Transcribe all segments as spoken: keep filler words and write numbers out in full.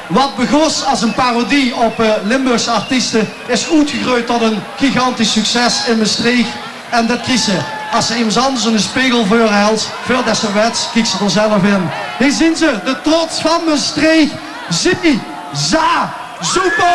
Wat begós es ein parodie op eh, Limburgse artieste is oetgegreujd tot ein gigantisch succes in Mestreech. En det kriegs se es se emes anders eine spegel veur hèls, veurdet se 't wèts, kieks se d'r zelf in. Hie zien ze, de trots van Mestreech, Zie Za Zoepo!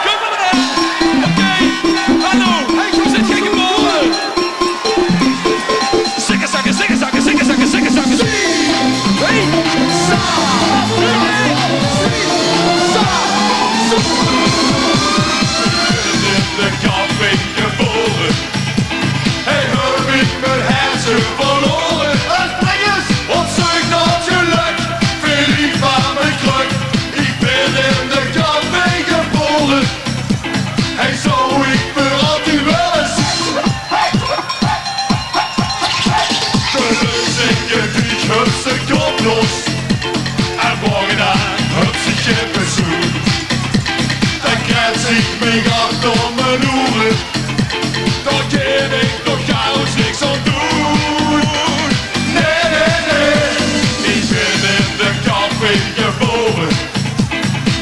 Kom maar aan! Oké, hallo, hey, hoe zit je geboren? Zikke zakke, zikke zakke, zikke zakke, zikke zakke. Hey! Sa! Sa! In de kamping geboren. Hey, höb ich mien hertje verloren? Op zeuk nao 't gelök, veer liep aan de krök. Ich bin in de kamping geboren. Hey, zou ich veur altied wille zien. De lui zègke: dich höbs de kop los. En morge dan höbs se gein pensioen. Dan krets ich mich achter mien oere. Dao kin ich toch gans niks aan doon. Nae, nae, nae. Ich bin in de kamping gebore.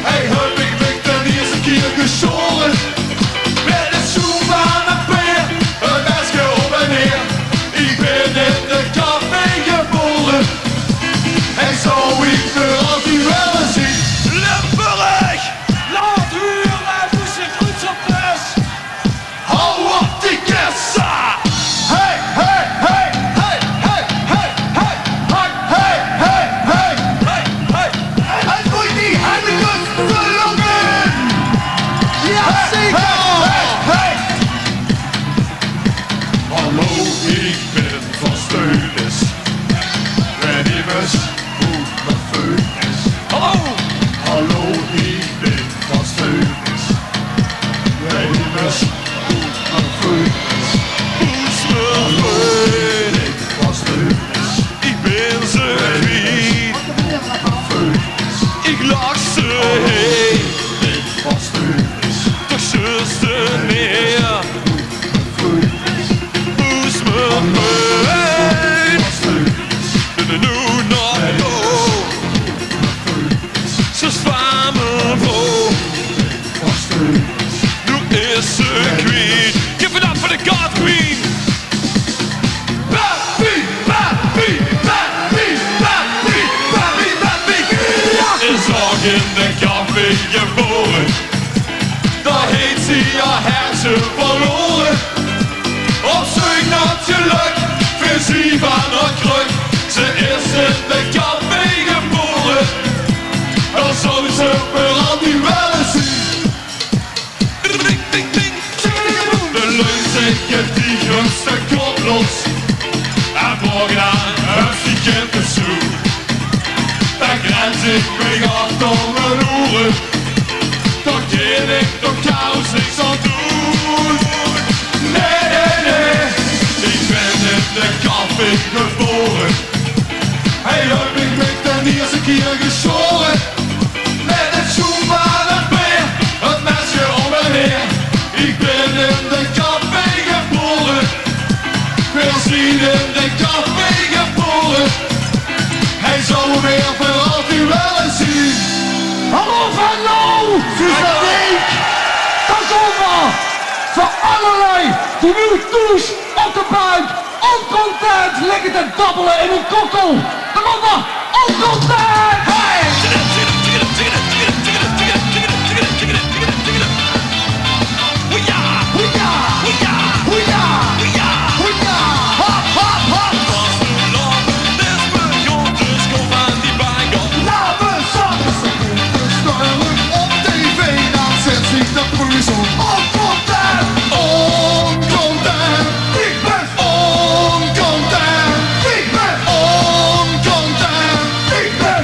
Hey, höb ich mich d'n ierste kier gesjore. Mit 'n sjoen van 'n peer, 'n meske op en neer. Ich bin in de kamping gebore. Hey, zou ich veur altied wille zien. Limburg! Laot hure, wo zit ózze pres? Hou op die kassa! Hey, hey, hey! Hey, hey, hey, hey! Hey, hey, hey, hey! Hey, hey, hey! Hey, hey, hey, hey! Hey, hey, hey, hey! Hey, hey, hey, hey! Hey, hey, hey, hey! Hey, hey, hey, hey! Hey, hey, hey, hey! Hey, hey, hey, hey! Hey, hey, hey, hey! Hallo, ich bin van Steunis. Weit immers wo mien fööt is. Hallo! Hallo, ich bin van Steunis. Weit immers wo mien fööt is. Wo is mien fööt? Ich bin van Steunis. Ich bin ze kwiet. Weit immers wo mien fööt is. Ich lag ze heen. Ich bin van Steunis. Toch zjus te neer. Wo is mien fööt? Doe de noe nog door. Ze is van mien vrouw. Noe is ze kwiet. Give it up for the God Queen. Papi, papi, papi, papi, papi, papi. Is ouch in de kamping gebore. Dao heet ze häör hertje verlore. Op zeuk nao 't gelök, veer zien van häör krök. Ze is in de kamping gebore. Dao zou ze veur altied wille zien. De lui zègke: dich höbs de kop los. En morge dan höbs se gein pensioen. Dan krets ich mich achter mien oere. Dao kin ich toch gans niks aan doon. Nae, nae, nae. Ich bin in de kamping gebore. Hey, höb ich mich d'n ierste kier gesjore. Mit 'n sjoen van 'n peer, 'n meske op en neer. Ich bin in de kamping gebore. Veer zien in de kamping gebore. Hey, zou ich veur altied wille zien. Hallo Venlo! Suus en Niek! Dao zeen v'r! Veur alle lui die noe thoes op de bank óncontent ligke te dabbele in hun kokkel. Kóm op, óncontent! Hey! Hoeja! Hoeja! Hoeja! Hoeja! Hop, hop, hop! Laot me zakke, ze kómme steurig op tv, dan zèt zich de poes op. Óncontent! Óncontent! Ich bön óncontent! Ich bön óncontent! Ich bön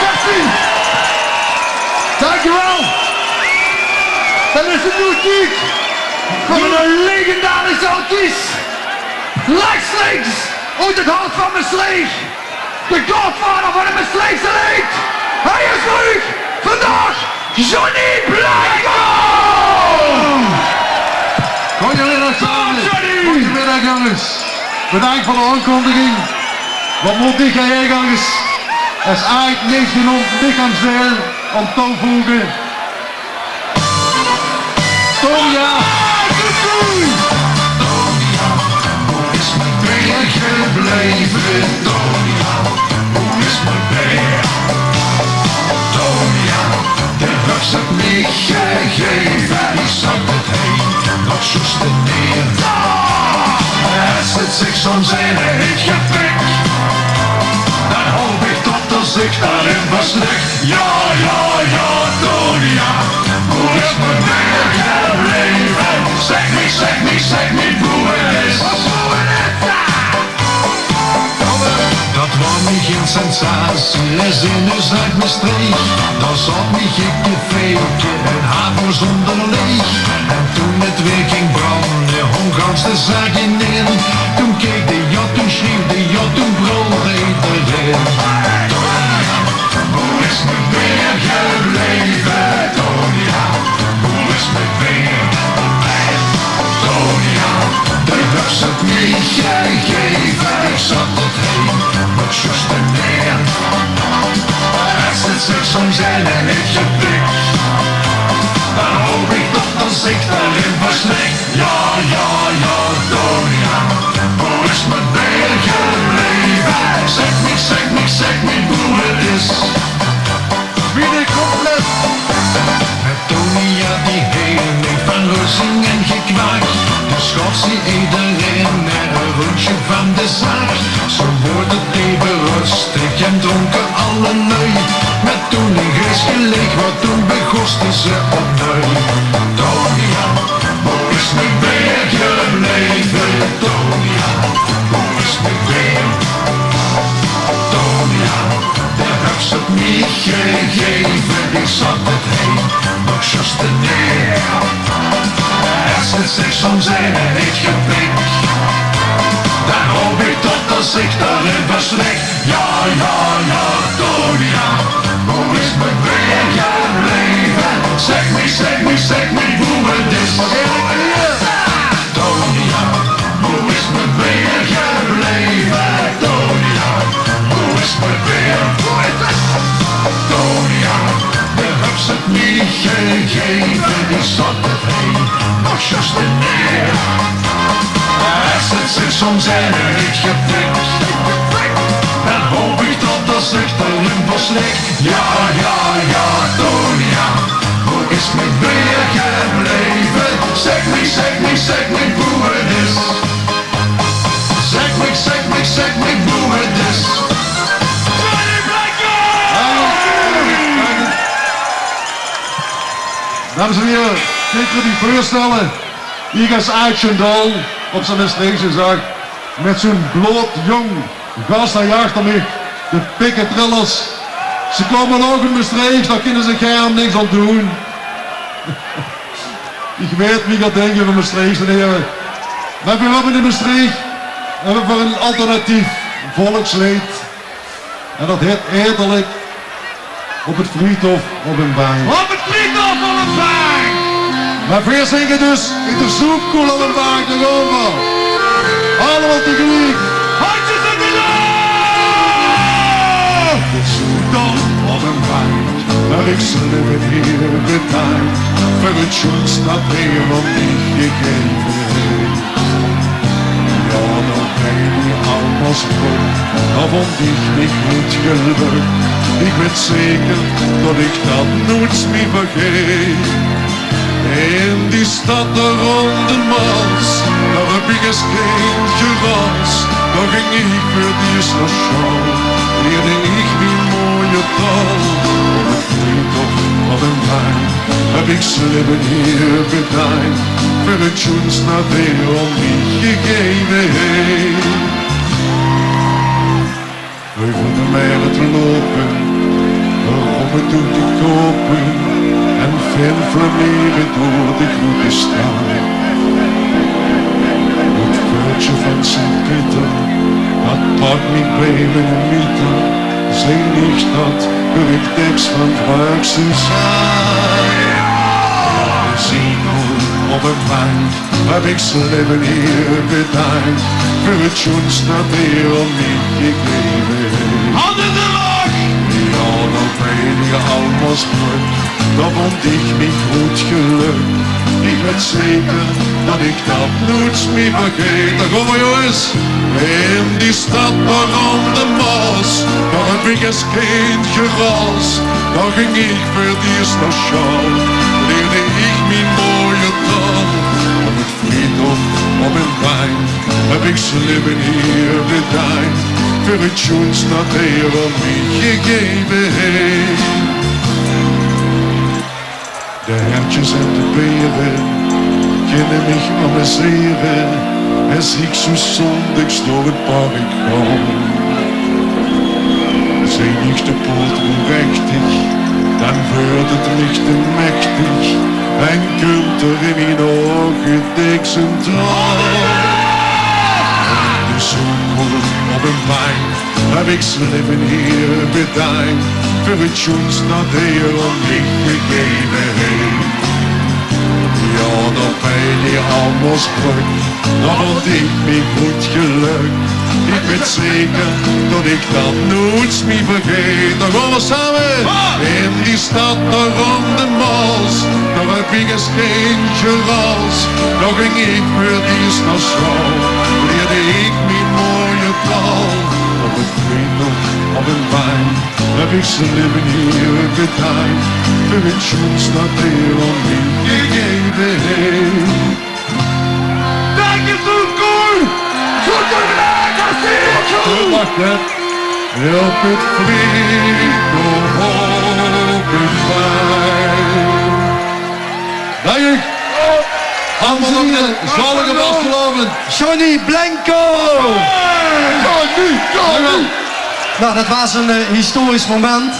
Merci. Dankjewel. Det is de nuuje tied van de legendarische artiest. Rechtstreeks oet het hart van Mestreech. De godfather van het Mestreechse leed. Hae is trök. Vandaag Johnny Blijkman. Goeiemiddag, Johnny. Goeiemiddag, jongens. Bedank veur de aankondiging. Waat mót ich eigelik es aad neet genaomp lichaamsdeil aan toevoege? Tonya! Tonya, boe is mien beer gebleve? Tonya, boe is mien beer? Tonya, de höbs het mich gegeve, ich zag het heen, nog zjus te neer. Es het zich soms eine haet gepik, dan haop ich det d'r zich dao-in verstrik. Jao, jao, jao, Tonya, boe is mien beer gebleve? Zèk mich, zèk mich, zèk mich boe het is. Det waor mich ein sensatie, es in de zaak Mestreech. Dao zaot mich in ein cafeetje, ein haver zónger leech. En toen het weer ging brande, hóng gans de zaak ineen. Toen keek de jao, toen sjreeuwde de jao, toen brulde ederein: Boe is mien beer gebleve? Tonya, boe is mien beer? Tonya, de Gegeven, ich zat tot heen, nog zjus te neer. Es 't zich zo'n zin in het gepik, dan hoop ich tot d'r zich d'r in verslik. Ja, ja, ja, Tonia, wo is mien beer gebleve? Zeg mich, zeg mich, zeg mich wo 't is. Wie de compleet. Tonia die heel neet van ruzing en gekwaak. Dus gaf ze ederein mer ein rundje van de zaak. Zo woort 't eve rustig en dronke alle lui. Mer toen ein gleeske leeg waor, toen begóste ze opnui. Tonia, wo is mien beer gebleve? Tonia, wo is mien beer? Tonia, doe höbs 't mich gegeven, ich zat tot heen, nog zjus te neer. Es 't zich zo'n zin in het gepik, dan hoop ich tot d'r zich d'r in verslik. Ja, ja, ja, Tonia, wo is mien beer gebleve? Zeg mich, zeg mich, zeg mich wo 't is. Tonia, wo is mien beer gebleve? Tonia, wo is mien beer? Tonia, doe höbs 't mich gegeven, ich zat tot heen, nog zjus te neer. Es 't zich zo'n zin in het gepik, dan hoop ich tot d'r zich d'r in verslik. Ja, ja, ja, Tonia, wo is mien beer gebleve? Zeg mich, zeg mich, zeg mich wo 't is. Zeg mich, zeg mich, zeg mich wo 't is. Dames en hiere, kint geer uch veurstelle? Ich es Aad Sjendal, op z'n Mestreechs gezag, mit zo'n bloodjóng gast hie achter mich, de Pikketrillers. Ze kómme ouch oet Mestreech, dao kinne ze gaar niks aan doon. Ich weit wie geer dinkt euver Mestreech, meneer. Mer veer höbbe in Mestreech, höbbe veer ein alternatief volksleed. En dat hèt Ederlik op 't Vriethof op ein bank. Op 't Vriethof op ein bank! Mer veer zinge dus: In de zoepkoel op ein bank, dao gaon veer. Allemaol tegeliek. Handjes in de loef! In de zoepkoel op ein bank, mer ich zal uch hie bedanke veur 't sjoenste dat geer aan mich gegeve höb. Ja, dao bön ich al mos bluit, dao vónj ich mich good gelök. Ich weit zeker dat ich dat noeits mie vergaet. In die stad dao aan de Maos, dao höb ich es kindj geraos. Dao ging ich veur 't ieëst nao sjoeal, leerde ich mien mooie taal. Op 't Vriethof op ein bank, höb ich 's laeve hie bedank veur 't sjoenste dat geer aan mich gegeve höb. Euver de mer te loupe, rómme toe te koupe en flammere door de groete stad. 't Veurtsje van Sint-Pieter, dat pak mich bie miene mieter. Zeen ich dat, huur ich dèks van vrouw Suzanne. Op ein bank höb ich 's laeve hie bedank veur 't sjoenste dat geer aan mich gegeve höb. Handen in de lucht! Ja, dao bön ich al mos bluit, dao vónj ich mich good gelök. Ich weit zeker dat ich dat noeits mie vergaet. Dao gaon veer, jónges. In die stad dao aan de Maos, dao höb ich es kindj geraos. Dao ging ich veur 't ieëst nao sjoeal, leerde ich mien mooie taal. Op 't Vriethof op ein bank höb ich 's laeve hie bedank veur 't sjoenste dat geer aan mich gegeve höb. De hertjes en de bere kinne mich amusere es ich zoe zóndigs door 't park gaon. Zeen ich de poort oerechtig, dan weurt 't mich te mechtig en kump d'r in mien ouge dèks ein traon. In de zoepkoel op ein bank höb ich 's laeve hie bedank veur 't sjoenste dat geer aan mich gegeve höb. Ja, Op mien almosbrök, dao vónj ich mien groet gelök. Ich weit zeker det ich det noeits mie vergaet. Dao gaon v'r same. In die stad dao aan de Maos, dao höb ich es kindje geraos. Dao ging ich veur 't ieëst nao sjoal, leerde ich mien moeie taal. Op 't Veendel, op 't Baai, höb ich ze lieve hie gedaai. Veur 't sjoenste deel aan mich gegaeve haet. Dank je, Soenkoen! Goed gedaan, Kassier! Wacht, hè. Op 't Veendel, op 't Baai. Dank u. Allemaol nog 'ne zalige vastelaovend. Johnny Blenko! Johnny, Johnny! Nou, dat was een eh, historisch moment.